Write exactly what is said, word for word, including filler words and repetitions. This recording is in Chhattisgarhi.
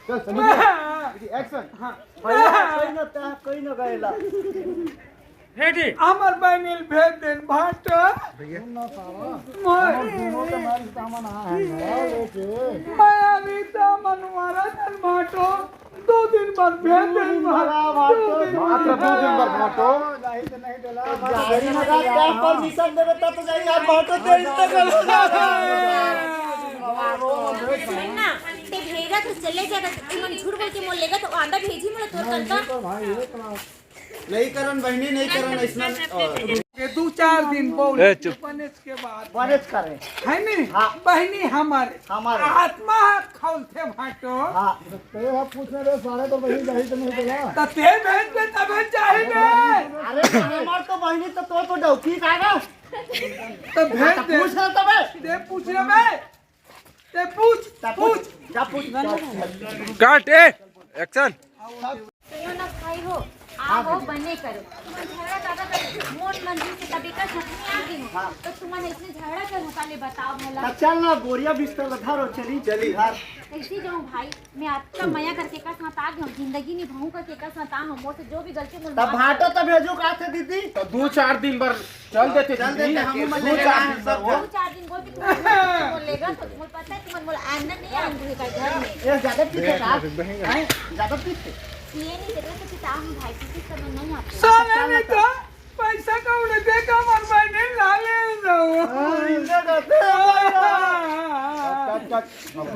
चल, संदीप, एक्शन। हाँ। भैया, कोई ना ता, कोई ना गएला। रेडी। हमर बहिनी भेज देन भाटो। भैया। मैं, हमर दोनों के मारी सामान आ है ना, लेके। मैं अभी तो मनवारा देन भाटो। दो दिन बाद भेज देन भाटो। दो दिन मात्र दो दिन बाद भाटो। जाही तो नहीं देला। गाड़ी में का परमिशन देवे तब तो जाही, आप भाटो दे इतना कर। सुन ना, ते भेजा तो चले जाएगा, तुमन झूठ बोल के मोल लेगा तो आंडा भेजी मोला तोर करता। भाई, ये तो नहीं करन बहिनी, नहीं करन ऐसना। ये दू चार दिन बोल ए, चुप। बने के बाद बने करे। है नी? हाँ। बहिनी हमारे। हमारे। आत्मा खौलथे भाटो। हाँ। ते ह पूछने रे सारे तो बहिनी जाही तो नहीं बोला। तो ते भेज दे तबे जाही बे। अरे हमार तो बहिनी तो तो तो डौकी का ना। तो भेज तो दे। पूछ ले तबे। ते पूछ ले बे। ते पूछ, ता पूछ। पूछ, जा पूछ। काट ए, एक्शन। सुनो ना भाई हो, हाँ, आओ दीदी। बने करो। तुमन झगड़ा ज्यादा कर, मोर मन जी से कभी का सच में आ गई हो, हाँ। तो तुमन ऐसे झगड़ा कर होता ले बताओ भला। ता चल ना, बोरिया बिस्तर ला धरो, चली, चली। घर। कैसे जाऊँ भाई, मैं आपका मया करके का साथ आ गई हूँ, जिंदगी निभाऊँ करके का साथ आ हूँ, मोर से जो भी गलती मुझे तब माफ भाटो कर। तो भेजू का थे दीदी? तो दू चार दिन बर चल देते चल दीदी। देते, हम दू चार दिन बर वो। दू चार दिन बोल के तुम बोलेगा तो तुमको पता है, तुमन मोला आनंद नहीं आनंद है घर में। ये ज्यादा पीछे का? हैं? ज्यादा पीछे। ये नहीं देते तो पिता हम भाई की समझ नहीं आते। साला ने तो पैसा का उड़े देखा, मर भाई ने ला ले लो। हाँ, इनका कहते हैं भाई। कट, कट, कट।